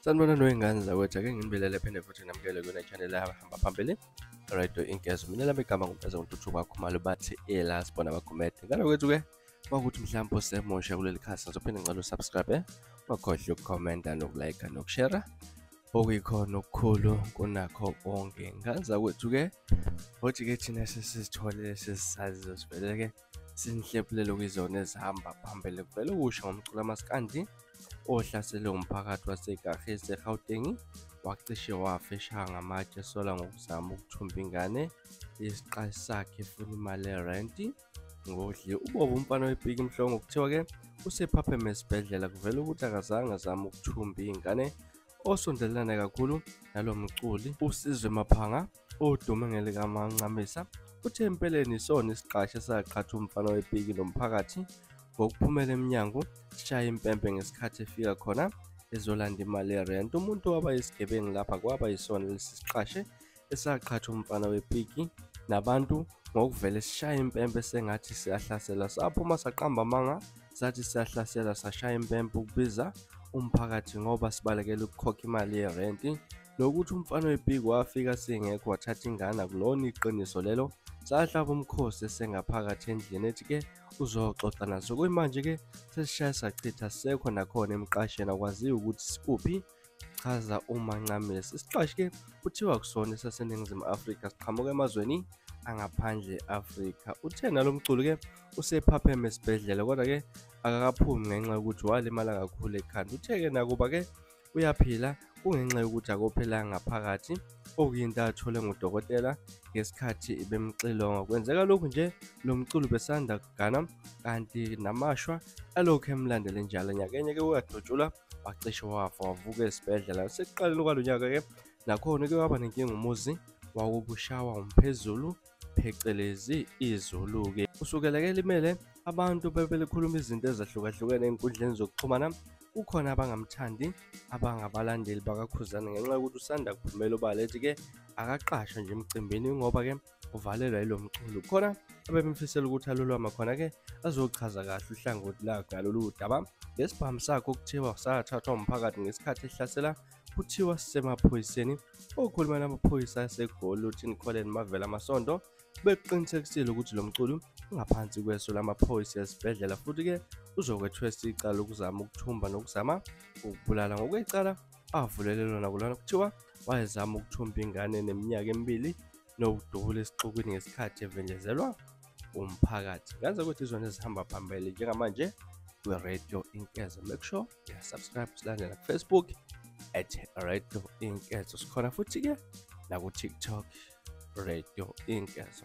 Sanibona noyingane zakwethu, ake nginibelele phinde futhi namukele kuyona channel ahamba phambili Radio Inkezo. Mina lami igama nguMfeza Ntuthuko Khumalo, bathi ela sibona abakhumede. Ngalokwethu ke makuthi mhlawumbe usemusha kuleli khasi, ngizophinde ngicela usubscribe, ungakhohlwa ukukhomenta nokulike nokushare, okuyikhona okukhulu kunakho konke. Ngane zakwethu ke othi ke thina sesizitholele sesisazi sivele ke sinhlephulele kwizona ezihamba phambili. Kuvele ukusha ngomculo amaskandi ohlasele umphakathi waseGagesi eGauteng, wacishe wafa eshaya ngamatshe esolwa ngokuzama ukuthumba ingane yesiqashi sakhe efuna imali yerenti ngodli. Ubovu umfana wepiki Mhlongo kuthiwa-ke usephapheme esibhedlela. Kuvela ukuthi akazange azame ukuthumba ingane. Osondelene kakhulu nalo mculi uSizwe Maphanga odume ngelikaMancamisa uthe empeleni isona isiqashi esaqhatha umfana wepiki nomphakathi ngokuphumela emnyango sishaya impempe ngesikhathi efika khona ezolanda imali yerenti. Umuntu owaba yisigebengu lapha kwaba yisona lesi siqashe esaqhatha umfana wepiki nabantu ngokuvele sishaya impempe sengathi siyahlasela. Saphuma saqamba amanga sathi siyahlasela, sashaya impempe ukubiza umphakathi ngoba sibalekela ukukhokha imali yerenti. Nokuthi umfana wepiki wafika singekho wathatha ingane, akulona iqiniso lelo. Sahlaba umkhosi esengaphakathi endlini ethi-ke uzoxoxa naso. Kuyimanje-ke sesishaye sachitha, sisekho nakhona emqasheni, akwaziwa ukuthi sikuphi, chaza uMancamisa. Isiqashi-ke kuthiwa kusona esaseNingizimu Afrika, siqhamuka emazweni angaphandle e-Afrika. Uthe nalo mculi-ke usephapheme esibhedlela, kodwa-ke akakaphumi ngenxa yokuthi walimala kakhulu ekhanda. Uthe-ke nakuba-ke uyaphila kungenxa yokuthi akophelanga ngaphakathi, okuyinto athole ngudokotela ngesikhathi bemxilonga. Kwenzeka lokhu nje lo mculi besanda kugana, kanti namashwa alokhu emlandele njalo. Nyakenye-ke uyadutshulwa wacishe wafa, wavuka esibhedlela. Sekuqaleni kwalo nyaka-ke nakhona-ke waba nenkinga, umuzi wawubushawa umphezulu phecelezi izulu-ke. Kusukela-ke limele abantu bebelikhuluma izinto ezahlukahlukene ey'nkundleni zokuxhumana. Kukhona abangamthandi abangabalandeli bakaKhuzani ngenxa yokuthi usanda kuphumela obala ethi-ke akaqashwa nje emcimbini ngoba-ke uvalelwa yilo mculo. Khona abebemfisela ukuthi alulama khona-ke azochaza kahle uhlangothi lakhe ngalolu daba. Ngesibhamu sakhe okuthiwa sathathwa umphakathi ngesikhathi ehlasela, kuthiwa sisemaphoyiseni. Okhuluma namaphoyisa aseGoli uThini Colin Mavela Masondo bekuqinisekisile ukuthi lo mculi ungaphansi kweso lamaphoyisa esibhedlela, futhi-ke uzokwethwesa icala lokuzama ukuthumba nokuzama ukubulala. Ngokwecala avulele lona kulona kuthiwa wayezama ukuthumba ingane neminyaka emibili nokudubula esixukwini ngesikhathi evinjezelwa umphakathi. Ngenza ukuthi izona ezihamba phambili njengamanje kwi-Radio Inkezo. Make sure uyasubscribe, silandela ku-Facebook at Radio Inkezo, sikhona futhi-ke naku-TikTok Radio Inkezo.